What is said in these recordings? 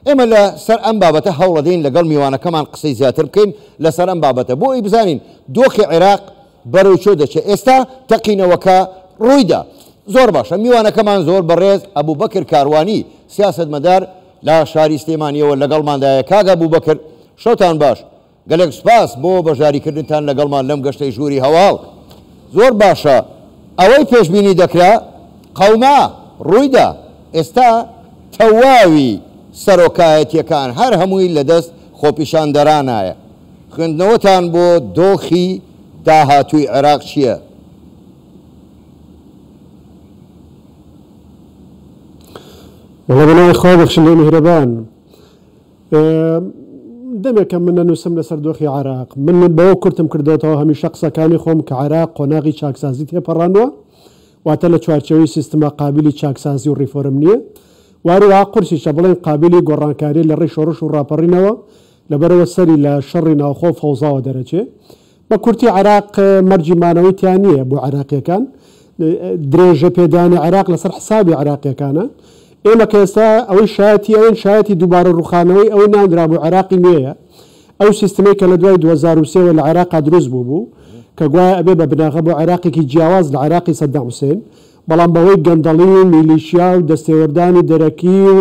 ئێمە لە سەر ئەم بابەتە هەوڵەدەین لەگەڵ میوانەکەمان قسەی زیاتر بکەین لەسەر ئەم بابەتە بۆ ئەوی بزانین دۆخی عێراق بەرەو کوێ دەچێت. ئێستا تەقینەوەکە ڕوویدا. زۆر باشە میوانەکەمان زۆر بەڕێز ئەبوبەکر کاروانی سیاسەتمەدار لە شاری سلێمانیەوە لەگەڵماندایە. کاک ئەبوبەکر شەوتان باش. گەلێک سوپاس بۆ بەشداریکردنتان لەگەڵمان لەم گەشتەی ژووری هەواڵ. زۆر باشە ئەوەی پێشبینی دەکرا قەوما، ڕوویدا. ئێستا تەواوی سەرۆکایەتیەکان هەر هەمووی لەدەست خۆپیشاندەرانایە. خوێندنەوەتان بۆ دۆخی داهاتووی عێراق چییە؟ وەڵا بەناوی خوای بەخشندەی میهرەبان. دەمێکە من نەنووسم لەسەر دۆخی عێراق. من بەوە کورتم کردۆتەوە هەمیشە قسەکانی خۆم کە عێراق قۆناغی چاکسازی تێپەڕاندووە، واتە لە چوارچێوەی سیستمە قابیلی چاکسازی و ڕیفۆرم نییە و هەروەها قورسیشە بڵێین قابیلی گۆڕانکارییە لە ڕێی شۆڕش و ڕاپەڕینەوە، لەبەرئەوە سەری لە شەڕی ناوخۆ و فەوزاوە دەرەچێ. بە کورتی عێراق مەرجی مانەوەی تیا نییە بۆ عێراقییەکان. درێژە پێدانی عێراق لەسەر حسابی عێراقییەکانە. ئێمە کە ئێستا ئەوەی شایەتی ئەوین، شایەتی دووبارە ڕووخانەوەی ئەوەی ناونرابوو عێراقی نوێیە. ئەو سیستمەی کە لە دوای 2003 وە لە عێراقا دروست بووبوو، کە گوایە ئەبێ بە بناغە بۆ عێراقێکی جیاواز لە عێراقی سەدام حوسێن، بەڵام بەهۆی گەندەڵی و میلیشیا و دەستێوەردانی دەرەکی و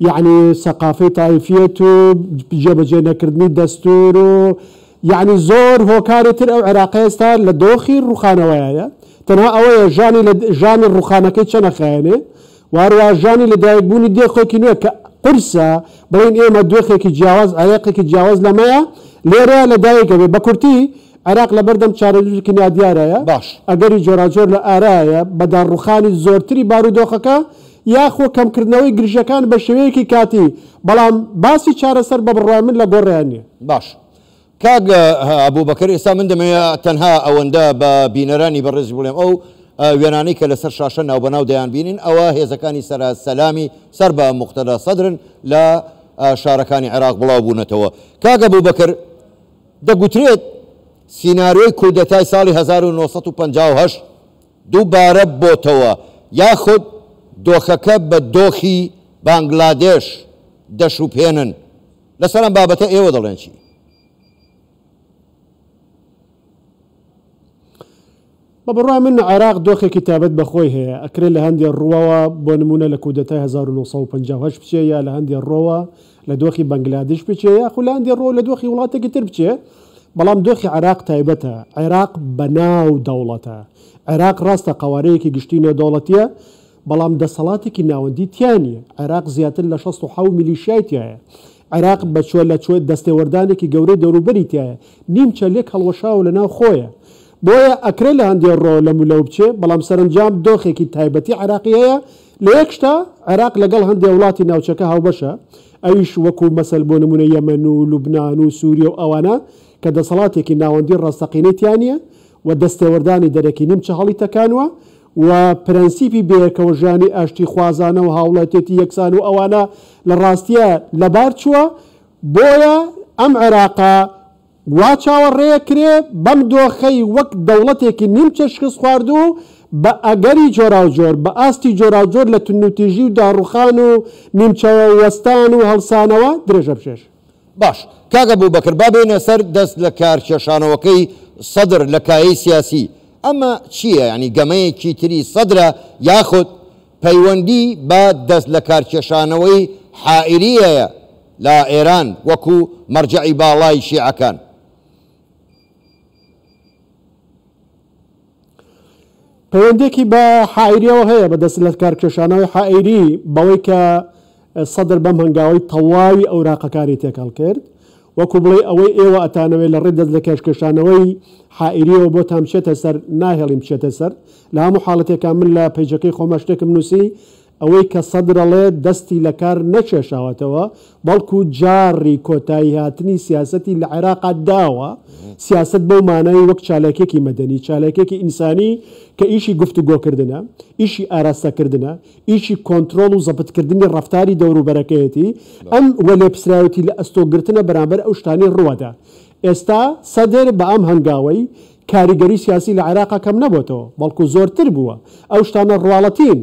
یەعنی سەقافەی تایفیەت و جێبەجێ نەکردنی دەستور و یەعنی زۆر هۆکاری تر ئەو عێراقە ئێستا لە دۆخی ڕوخانەوەیە. تەنها ئەوەیە ژانی لە ژانی ڕوخانەکەی چەند ئەخایەنێ و هەروەها ژانی لە دایک بوونی دێخێکی نوێ کە قورسە بڵێین ئێمە دۆخێکی جیاواز عێراقێکی جیاواز لەمەیە لێرەیە لە دایک ئەبێ. بە کورتی عێراق لەبەردەم چارەنووسێکی نادیارایە، باش. ئەگەری جۆراوجۆر لە ئارایە، بە داڕووخانی زۆرتری بارودۆخەکە یاخۆ کەمکردنەوەی گرژییەکان بە شێوەیەکی کاتی، بەڵام باسی چارەسەر بە بڕوای من لە گۆڕێیان نییە. باش کاک ئەبوبەکر ئێستا من دەمەوێت تەنها ئەوەندە بە بینەرانی بەڕێزی بڵێم ئەو وێنانەی کە لەسەر شاشە ناوبەناو دەیانبینین ئەوە هێزەکانی سەرا سەلامی سەر بە موقتەدا سەدرن لە شارەکانی عێراق بڵاو بوونەتەوە. کاک ئەبوبەکر دەگوترێت سیناریۆی کودەتای ساڵی 1958 دووبارە بۆتەوە یاخود دۆخەکە بە دۆخی بانگلادێش دەشوبهێنن، لەسەر ئەم بابەتە ئێوە دەڵێن چی؟ بە بڕوای من عێراق دۆخێکی تایبەت بە خۆی هەیە، ئەکرێ لە هەندێ ڕووەوە بۆ نموونە لە کودەتای 1958 بچێ یا لە هەندێ ڕووەوە لە دۆخی بەنگلادش بچێ یاخو لە هەندێ ڕووەوە لە دۆخی وڵاتێکی تر بچێ، بەڵام دۆخی عێراق تایبەتە، عێراق بە ناو دەوڵەتە، عێراق ڕاستە قەوارەیەکی گشتی نێودەوڵەتیە، بەڵام دەسەڵاتێکی ناوەندی تیا نیە، عێراق زیاتر لە 67 میلیشیای تیایە، عێراق بە چوە لە چوە دەستێوەردانێکی گەورەی دەوروبەری تیایە، نیمچە لێک هەڵوەشاوە لە ناو خۆیە. بۆیە ئەکرێ لە هەندێ ڕۆ لەم و لەو بچێ، بەڵام سەرەنجام دۆخێکی تایبەتی عێراقی هەیە، لە یەک شتا عێراق لەگەڵ هەندێ وڵاتی ناوچەکە هاوبەشە، ئەویش وەکو مەسەل بۆ نمونە یەمەن و لوبنان و سوریە و ئەوانە کە دەسەڵاتێکی ناوەندی ڕاستەقینەی تیا نیە و دەستێوەردانی دەرەکی نیمچە هەڵیتەکانوە و پرەنسیپی بەیەکەوەژیانی ئاشتیخوازانە و هاوڵاتێتی یەکسان و ئەوانە لە ڕاستیا لەبار چووە، بۆیە ئەم عێراقە وا چاوەڕێکرێ بەم دۆخەی وەک دەوڵەتێکی نیمچە شکستخواردوو بە ئەگەری جۆراوجۆر، بە ئاستی جۆراوجۆر لە توندوتیژی و داڕوخان و نیمچە وەستان و هەڵسانەوە درێژە بکێشێ. باش کاک ئەبوبەکر با بێینە سەر دەست لە کار کێشانەوەکەی سەدر لە کایەی سیاسی ئەمە چییە یانی گەمەیەکی تری سەدرە یاخود پەیوەندی بە دەست لە کار کێشانەوەی حائیریەیە لە ئێران وەکو مەرجەعی باڵای شیعەکان؟ پەیوەندیەکی بە حائیریەوە هەیە، بە دەست لەکارکێشانەوەی حائیری بەوەی کە سەدر بەم هەنگاوەی تەواوی ئەوراقەکانی تێکەڵ کرد، وەکو بڵێی ئەوەی ئێوە ئەتانەوێ لە ڕێی دەست لەکارکێشانەوەی حائیریەوە بۆتان بچێتە سەر ناهێڵین بچێتە سەر. لە هەموو حاڵەتێکا من لە پەیجەکەی خۆما شتێکم نووسی ئەوەی کە سەدر ئەڵێ دەستی لەکار نەکێشاوەتەوە، بەڵکو جاڕی کۆتاییهاتنی سیاسەتی لە عێراقا داوە، سیاسەت بەو مانای وەک چالاکیەکی مەدەنی، چالاکیەکی ئینسانی کە ئیشی گفتوگۆکردنە، ئیشی ئاراستەکردنە، ئیشی کۆنترۆڵ و زەبتکردنی ڕەفتاری دەوروبەرەکەیەتی، ئەم وە لێپسراوێتی لە ئەستۆ گرتنە بەرامبەر ئەو شتانەی ڕووەدا. ئێستا سەدر بە ئەم هەنگاوەی، کاریگەری سیاسی لە عێراقا کەم نەبۆتەوە، بەڵکو زۆرتر بووە. ئەو شتانە ڕواڵەتین.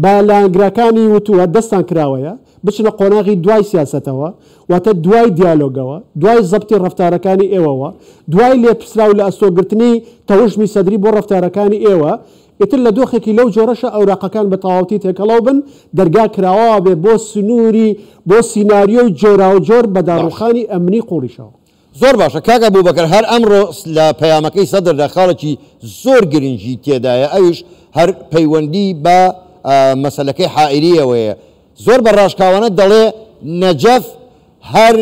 بە لایەنگرەکانی وتووە دەستان کراوەیە، بچنە قۆناغی دوای سیاسەتەوە، واتە دوای دیالۆگەوە، دوای زەبتی ڕەفتارەکانی ئێوەوە، دوای لێپرسراو لە ئەستۆ گرتنی تەوژمی سەدری بۆ ڕەفتارەکانی ئێوە، ئیتر لە دۆخێکی لەو جۆرەشا ئەوراقەکان بە تەواوەتی تێکەڵەو بن، دەرگا کراوە بێ بۆ سنووری بۆ سیناریۆی جۆراوجۆر بە باشە. داڕووخانی ئەمنی قووڵیشەوە. زۆر باشە کاک ئەبوبەکر هەر ئەمڕۆ لە پەیامەکەی سەدردا خاڵێکی زۆر گرنگی تێدایە ئەویش هەر پەیوەندی بە مەسەلەکەی حائیریەوەیە زۆر بە ڕاشکاوانە دەڵێ نەجەف هەر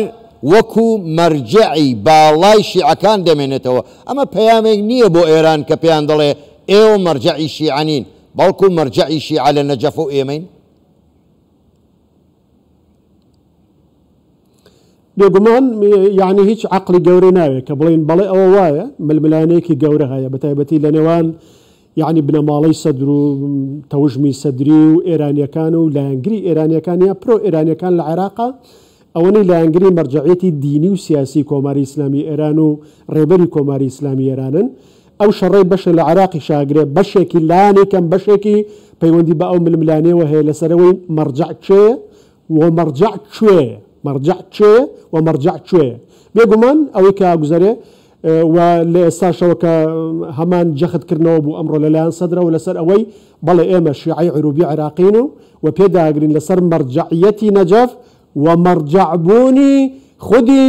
وەکو مەرجەعی باڵای شیعەکان دەمێنێتەوە ئەمە پەیامێک نییە بۆ ئێران کە پێیان دەڵێ ئێوە مەرجەعی شیعە نین بەڵکو مەرجەعی شیعە لە نەجەفە و ئێمەین؟ بێگومان یعنی هیچ عەقڵی گەورەی ناوێت کە بڵێین بەڵێ ئەوە وایە ململانێیەکی گەورە هەیە بە تایبەتی لە نێوان یعنی بنەماڵەی سەدر و تەوژمی سەدری و ئێرانیەکان و لایەنگری ئێرانیەکان یا پرۆ ئێرانیەکان لە عێراقا ئەوەنەی لایەنگری مەرجەعیەتی دینی و سیاسی کۆماری ئیسلامی ئێران و ڕێبەری کۆماری ئیسلامی ئێرانن ئەو شەڕەی بەشێ لە عێراقیش ئاگرێ بەشێکی لانی کەم بەشێکی پەیوەندی بە ئەو ململانێوە هەیە لەسەرەوەی مەرجەع کێیە و مەرجەع کوێیە مەرجەع کێیە و مەرجەع کوێیە بێگومان ئەوەی کە ئەگوزەرێ و لە ئێستاشەوە کە هەمان جەخت کردنەوە بوو ئەمڕۆ لەلایەن سەدرەوە لەسەر ئەوەی بەڵێ ئێمە شیعەی عروبی عێراقین و و پێداگرین لەسەر مەرجەعیەتی نەجەف و مەرجەع بوونی خودی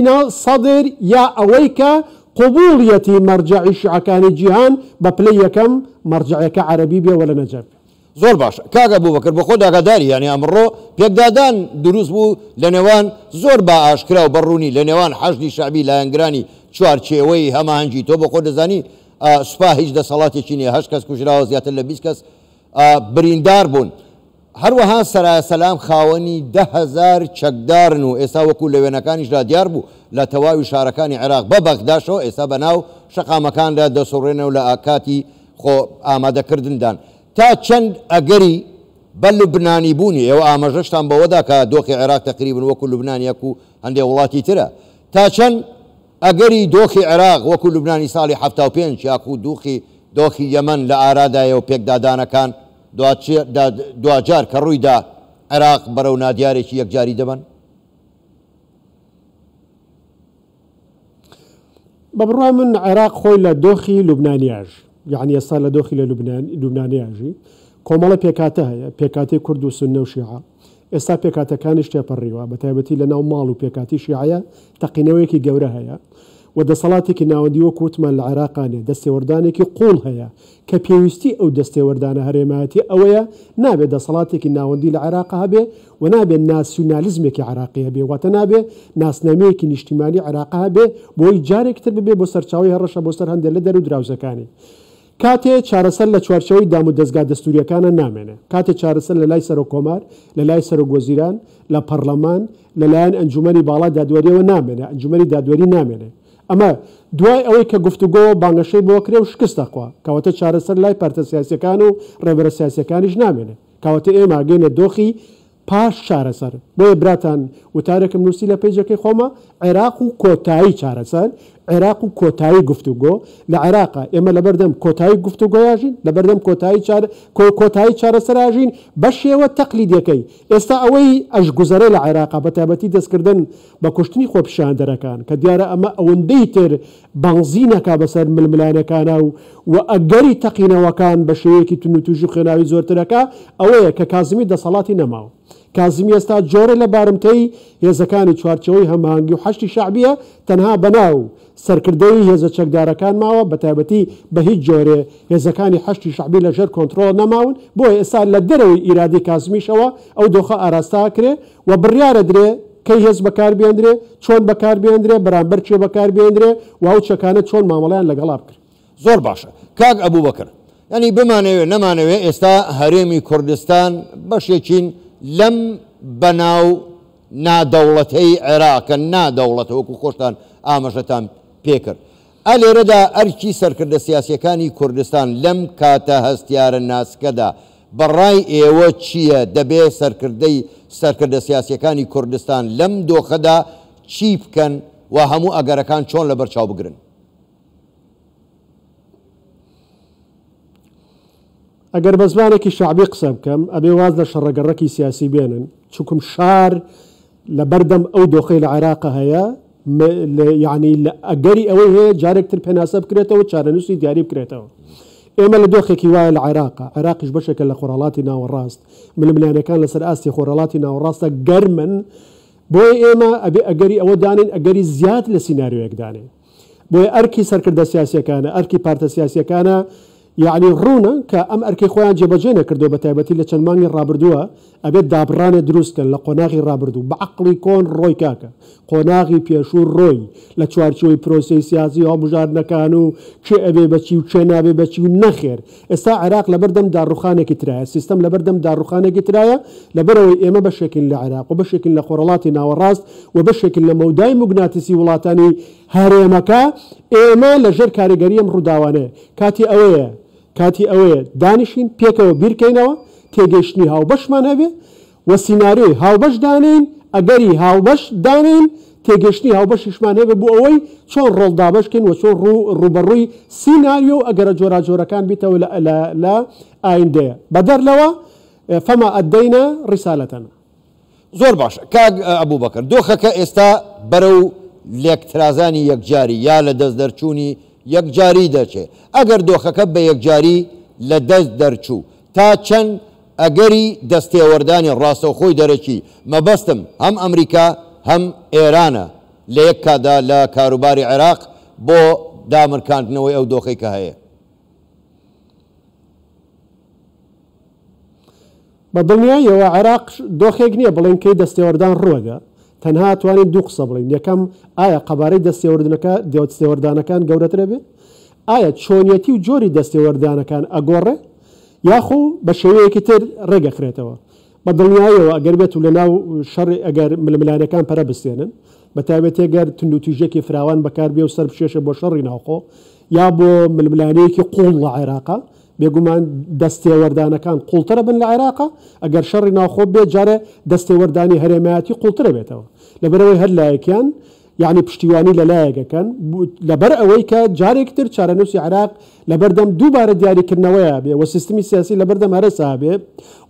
سەدر یا ئەوەی کە قبوڵیەتی مەرجەعی شیعەکانی جیهان بە پلەی یەکەم مەرجەعەکە عەرەبی بێ و لە نەجەف بێ. زۆر باشە کاک ئەبوبەکر بۆخۆت ئاگاداری یانی ئەمڕۆ پێکدادان دروست بوو لە نێوان زۆر با ئاشکرا و بە ڕوونی لە نێوان حەشدی شەعبی لایەنگرانی چوارچێوەی هەماهەنگی تۆ بۆخۆت دەزانی سوپا هیچ دەسەڵاتێکی نیە هەشت کەس کوژراوە زیاتر لە 20 کەس بریندار بوون هەروەها سەرایا سەلام خاوەنی 10,000 چەکدارن و ئێستا وەکو لە وێنەکانیشدا دیار بوو لە تەواوی شارەکانی عێراق بە بەغداشەوە ئێستا بە ناو شەقامەکاندا دەسوڕێنەوە لە کاتی خۆ ئامادەکردندان تا چەند ئەگەری بە لوبنانی بوونی، ئێوە ئاماژەشتان بەوەدا کە دۆخی عێراق تەقریبن وەکو لوبنان یەکو هەندێ وڵاتی ترە، تا چەند ئەگەری دۆخی عێراق وەکو لوبنانی ساڵی 75 یاخو دوخی دۆخی یەمەن لە ئارادایە و پێکدادانەکان دواجار کە ڕوویدا عێراق بەرەو نادیارێکی یەکجاری دەبەن؟ بە بڕوای من عێراق خۆی لە دۆخی لوبنانیاژ یعنی ئێستا لە دۆخی لە لوبنان لوبنانیاژی کۆمەڵە پێکاتە هەیە پێکاتی کورد و سوننە و شیعە ئێستا پێکاتەکانیش تێپەڕیوە بە تایبەتی لە ناو ماڵ و پێکاتی شیعەیە تەقینەوەیەکی گەورە هەیە و دەسەڵاتێکی ناوەندی وەک وتمان لە عێراقا نیە دەستێوەردانێکی قوڵ هەیە کە پێویستی ئەو دەستێوەردانە هەرێمایەتیە ئەوەیە نابێ دەسەڵاتێکی ناوەندی لە عێراقا هەبێ و نابێ ناسیونالیزمێکی عێراقی هەبێ واتە نابێ ناسنامەیەکی نیشتیمانی عێراقا هەبێ بۆی جارێکی تر ببێ بۆ سەرچاوەی هەڕەشە بۆ سەر هەندێ لە دەر و دراوسێکانی. کاتێ چارەسەر لە چوارچێوەی دام و دەزگا دەستوریەکانا نامێنێ. کاتێ چارەسەر لە لای سەرۆک کۆمار، لە لای سەرۆک وەزیران، لە پەڕلەمان، لە لایەن ئەنجومەنی باڵای دادوەریەوە نامێنێ، ئەنجومەنی دادوەری نامێنێ. ئەمە دوای ئەوەی کە گفتوگۆ و بانگەشەی بۆ کرێ و شکست دەخوا. کەواتە چارەسەر لای پارتە سیاسیەکان و ڕێبەرە سیاسیەکانیش نامێنێ. کەواتە ئێمە ئەگەینە دۆخی پاش چارەسەر. بۆیە براتان وتارێکم نووسی لە پەیجەکەی خۆما، عێراق و کۆتایی چارەسەر، عێراق و کۆتایی گفتوگۆ، لە عێراقا ئێمە لەبەردەم کۆتایی گفتوگۆیاژین، لەبەردەم کۆتایی چار کۆتایی چارەسەراژین بە شێوە تەقلیدیەکەی. ئێستا ئەوەی ئەشگوزەرێ لە عێراقا بەتایبەتی دەستکردن بە کوشتنی خۆپیشاندەرەکان کە دیارە ئەمە ئەوەندەی تر بەنزین ئەکا بەسەر ململانێکانا و و ئەگەری تەقینەوەکان بە شێوەیەکی توندوتیژ و خوێناوی زۆرتر ئەکا ئەوەیە کە کازمی دەسەڵاتی نەماوە. کازمی ئێستا جۆرێ لە بارمتەی هێزەکانی چوارچێوەی هەماهەنگی و حەشدی شەعبیە تەنها بەناو سەرکردەی هێزە چەکدارەکان ماوە بەتایبەتی بە هیچ جۆرێ هێزەکانی حەشدی شەعبی لە ژێر کۆنترۆڵ نەماون بۆیە ئێستا لە دەرەوەی ئیرادەی کازمیشەوە ئەو دۆخە ئاراستە ئەکرێ و بڕیارە درێ کەی هێز بەکار بێندرێ، چۆن بەکار بێندرێ، بەرامبەر کێ بەکار بێندرێ و ئەو چەکانە چۆن مامەڵەیان لەگەڵا بکرێ. زۆر باشە کاک ئەبوبەکر، یانی بمانەوێ نەمانەوێ ئێستا هەرێمی کوردستان بەشێکین لەم بەناو نادەوڵەتەی عێراق کە نا دەوڵەتە وەکو خۆشتان ئاماژەتان پێکرد. ئا لێرەدا ئەرکی سەرکردە سیاسیەکانی کوردستان لەم کاتە هەستیارە ناسکەدا بە ڕای ئێوە چییە؟ دەبێ سەرکردەی سەرکردە سیاسیەکانی کوردستان لەم دۆخەدا چی بکەن و هەموو ئەگەرەکان چۆن لەبەر چاو بگرن؟ ئەگەر بە زمانێکی شەعبی قسە بکەم، ئەبێ واز لە شەڕەگەڕەکی سیاسی بێنن، چونکم شار لە بەردەم ئەو دۆخەی لە عێراقا هەیە، یەعنی لە ئەگەری ئەوەی هەیە جارێک تر پێناسە بکرێتەوە و چارەنووسی دیاری بکرێتەوە. ئێمە لە دۆخێکی وایە لە عێراقا، عێراقیش بەشێکە لە خۆرهەڵاتی ناوەڕاست، ململانێکان لەسەر ئاستی خۆرهەڵاتی ناوەڕاستە گەرمن، بۆیە ئێمە ئەبێ ئەگەری ئەوە دانێین، ئەگەری زیاد لە سیناریۆیەک دانێین. بۆیە ئەرکی سەرکردە سیاسیەکانە، ئەرکی پارتە سیاسیەکانە، یەعنی ڕوونە کە ئەم ئەرکەی خۆیان جێبەجێ نەکردووە بە تایبەتی لە چەند مانگی ڕابردووە ئەبێت دابڕانێ دروست کەن لە قۆناغی ڕابردوو بە عەقڵی کۆن ڕۆی کاکە قۆناغی پێشوو ڕۆی لە چوارچێوەی پرۆسەی سیاسی و هەڵبژاردنەکان و کێ ئەبێ بە چی و کێ نابێ بە چی و نەخێر ئێستا عێراق لەبەردەم داڕوخانێکی ترایە سیستەم لەبەردەم داڕوخانێکی ترایە لەبەرئەوەی ئێمە بەشێکین لە عێراق و بەشێکین لە خۆرهەڵاتی ناوەڕاست و بەشێکین لە مەودای موگناتیسی وڵاتانی هەرێمەکە، ئێمە لە ژێر کاریگەری ئەم ڕووداوانەیە. کاتی ئەوەیە، کاتی ئەوەیە دانیشین، پێکەوە بیرکەینەوە، تێگەیشتنی هاوبەشمان هەبێ و سیناریۆی هاوبەش دانێین، ئەگەری هاوبەش دانێین، تێگەیشتنی هاوبەشیشمان هەبێ بۆ ئەوەی چۆن ڕۆڵ دابەش کەین و چۆن ڕوو ڕووبەڕووی سیناریۆ و ئەگەرە جۆراجۆرەکان بیتەوە لە لە لە ئایندەیە. بەدەر لەوە، فما ادینا رسالتنا. زۆر باشە کاک ئەبوبەکر، دۆخەکە ئێستا بەرەو لێکترازانی یەکجاری یا لە دەست دەرچوونی یەکجاری دەچێ، ئەگەر دۆخەکە بە یەکجاری لە دەست دەرچوو تا چەند ئەگەری دەستێوەردانی ڕاستەوخۆی دەرەکی، مەبەستم هەم ئەمریکا هەم ئێرانە لە یەک کاتدا لە کاروباری عێراق بۆ دامرکاندنەوەی ئەو دۆخەی کە هەیە؟ بە دڵنیاییەوە عێراق دۆخێک نییە بڵێین کەی دەستێوەردان ڕووەدا، تەنها ئەتوانین دوو قسە بڵێین، یەکەم، ئایا قەبارەی دەستێوەردنەکە دەستێوەردانەکان گەورەتر ئەبێ؟ ئایا چۆنیەتی و جۆری دەستێوەردانەکان ئەگۆڕێ؟ یاخو بە شێوەیەکی تر ڕێک ئەخرێتەوە؟ بە دڵنیاییەوە ئەگەر بێت و لەناو شەڕی ئەگەر ململانێکان پەرە بستێنن، بە تایبەتی گەر توندوتیژیەکی فراوان بەکار بێ و سەر بکێشێ بۆ شەڕی ناوخۆ یا بۆ ململانێیەکی قووڵ لە عێراقا، بێگومان دەستێوەردانەکان قوڵترە بن لە عێراقا، ئەگەر شەڕی ناوخۆ بێت جارێ دەستێوەردانی هەرێمایەتی قوڵترە بێتەوە. لەبەرئەوەی هەر لایەکیان یەعنی پشتیوانی لە لایەک ئەکەن، لەبەر ئەوەی کە جارێکی تر چارەنووسی عێراق لەبەردەم دووبارە دیاریکردنەوەیا بێ و سیستمی سیاسی لەبەردەم هەرەسا بێ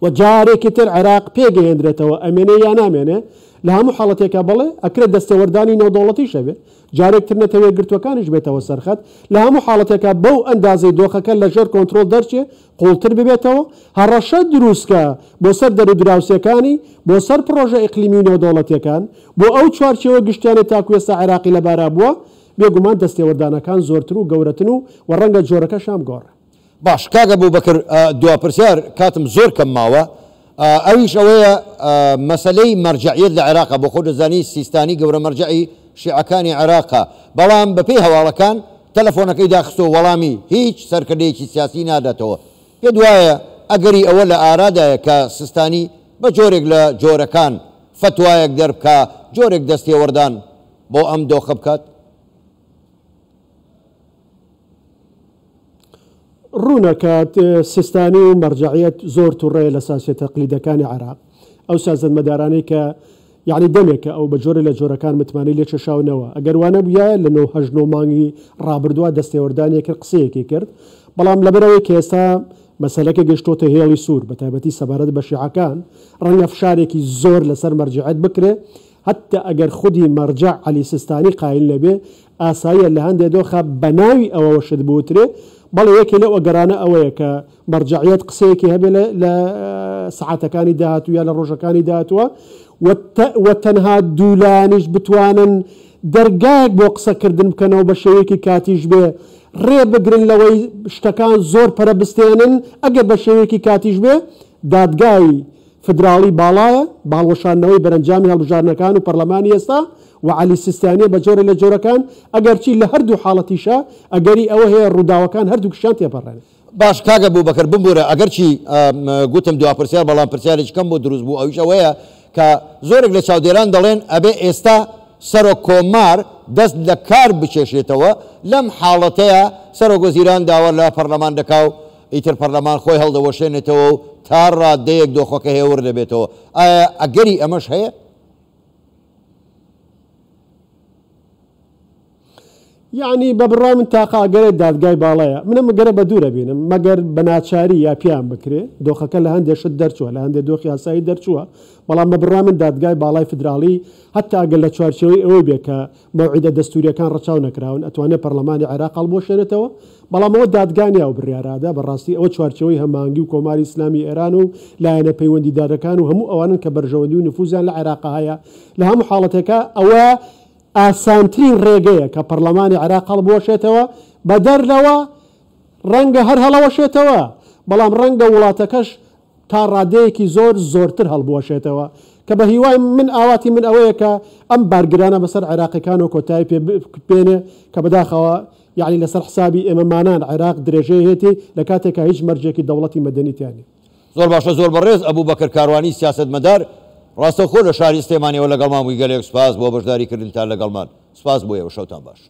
و جارێکی تر عێراق پێگەیەندرێتەوە ئەمێنێ یا نامێنێ، لە هەموو حاڵەتێکا بەڵێ ئەکرێت دەستێوەردانی نێودەوڵەتیش هەبێ. جارێک تر نەتەوە یەکگرتووەکانیش بێتەوە سەر خەت، لە هەموو حاڵەتێکا بەو ئەندازەی دۆخەکە لە ژێر کۆنترۆڵ دەرچێ، قووڵتر ببێتەوە، هەڕەشە دروستکا بۆ سەر دەرودراوسێکانی، بۆ سەر پڕۆژە ئیقلیمی و نێودەوڵەتیەکان، بۆ ئەو چوارچێوە گشتیانەی تاکو ئێستا عێراقی لەبارا بووە، بێگومان دەستێوەردانەکان زۆرتر و گەورەتن و و ڕەنگە جۆرەکەشیان بگۆڕێ. باش کاک ئەبوبەکر دوا پرسیار کاتم زۆر کەم ماوە ئەویش ئەوەیە مەسەلەی مەرجەعیەت لە عێراقا بۆ خۆت دەزانی سیستانی گەورە مەرجەعی شیعەکانی عێراقە بەڵام بەپێی هەواڵەکان تەلەفۆنەکەی داخستووە وەڵامی هیچ سەرکردەیەکی سیاسی ناداتەوە پێت وایە ئەگەری ئەوە لە ئارادایە کە سیستانی بە جۆرێک لە جۆرەکان فەتوایەک دەربکا جۆرێک دەستێوەردان بۆ ئەم دۆخە بکات؟ ڕوونە کە سیستانی و مەرجەعیەت زۆر توڕەیە لە ساسیە تەقلیدەکانی عێراق، ئەو سیاسەتمەدارانەی کە یەعنی دەمێکە ئەو بە جۆرێ لە جۆرەکان متمانەی لێ کێشاونەوە، ئەگەر وا نەبوویایە لە نۆ هەشت نۆ مانگی ڕابردووە دەستێوەردانی کرد قسەیەکی کرد، بەڵام لەبەرئەوەی کە ئێستا مەسەلەکە گەیشتۆتە هێڵی سوور بەتایبەتی سەبارەت بە شیعەکان ڕەنگە فشارێکی زۆر لەسەر مەرجەعیەت بکرێ هەتا ئەگەر خودی مەرجەع عەلی سیستانی قایل نەبێ، ئاساییە لە هەندێ دۆخا بە ناوی ئەوەوە شت بوترێ، بەڵێ یەکێ لەو ئەگەرانە ئەوەیە کە مەرجەعیەت قسەیەکی هەبێ لە لە سەعاتەکانی داهاتوو یا لە ڕۆژەکانی داهاتووە و و تەنها دوو لایەنیش بتوانن دەرگایەک بۆ قسەکردن بکەنەوە بە شێوەیەکی کاتیش بێ ڕێ بگرن لەوەی شتەکان زۆر پەرە بستێنن ئەگەر بە شێوەیەکی کاتیش بێ دادگای فیدراڵی باڵایە بە هەڵوەشاندنەوەی بەرەنجامی هەڵبژاردنەکان و پەرلەمانی ئێستا و عەلی سیستانیە بە جۆرێ لە جۆرەکان، ئەگەرچی لە هەردوو حاڵەتیشا ئەگەری ئەوە هەیە ڕووداوەکان هەردووکیشیان تێپەڕێنێ. باش کاک ئەبوبەکر بمبورە ئەگەرچی گوتم دوا پرسیار بەڵام پرسیارێکی کەم بۆ دروست بوو ئەویش ئەوەیە کە زۆرێک لە چاودێران دەڵێن ئەبێ ئێستا سەرۆک کۆمار دەست لە کار بکێشێتەوە لەم حاڵەتەیا سەرۆک وەزیران داوا لە پەرلەمان دەکا و ئیتر پەرلەمان خۆی هەڵدەوەشێنێتەوە و تا ڕادەیەک دۆخەکە هێور دەبێتەوە، ئایا ئەگەری ئەمەش هەیە؟ یەعنی بە بڕوای من تاقە ئەگەرێ دادگای باڵایە. من ئەم ئەگەرە بە دوور ئەبینم، مەگەر بە ناچاری یا پێیان بکرێ. دۆخەکە لە هەندێ شت دەرچووە، لە هەندێ دۆخی یاسایی دەرچووە. بەڵام بە بڕوای من دادگای باڵای فیدراڵی هەتا ئەگەر لە چوارچێوەی ئەوەی بێ کە مەوعیدە دەستوورییەکان ڕەچاو نەکراون، ئەتوانێ پەڕلەمانی عێراق هەڵبوەشێنێتەوە. بەڵام ئەوە دادگا نیە ئەو بڕیارە ئەدا، بە ڕاستی ئەوە چوارچێوەی هەماهەنگی و کۆماری ئیسلامی ئێران و لایەنە پەیوەندیدارەکان و هەموو ئەوانەن کە بەرژەوەندی و نفوزیان لە عێراقا هەیە. لە هەموو حاڵەتێکا ئەوە ئاسانترین ڕێگەیە کە پەڕلەمانی عێراق هەڵبوەشێتەوە، بەدەر لەوە ڕەنگە هەر هەڵەوەشێتەوە، بەڵام ڕەنگە وڵاتەکەش تا ڕادەیەکی زۆر زۆرتر هەڵبوەشێتەوە، کە بە هیوای من ئاواتی من ئەوەیە کە ئەم بارگرانە بەسەر عێراقیەکانەوە کۆتایی پێ بێنێ، کە بەداخەوە یەعنی لەسەر حسابی ئێمەمانان عێراق درێژەی هەیەتی لە کاتێکا هیچ مەرجێکی دەوڵەتی مەدەنی تیا نیە. زۆر باشە زۆر بەڕێز ئەبوبەکر کاروانی سیاسەتمەدار ڕاستەوخۆ لە شاری سلێمانیەوە لەگەڵمان بووی گەلێک سوپاس بۆ بەشداری کردنتان لەگەڵمان سوپاس بۆ ئێوە شەوتان باش.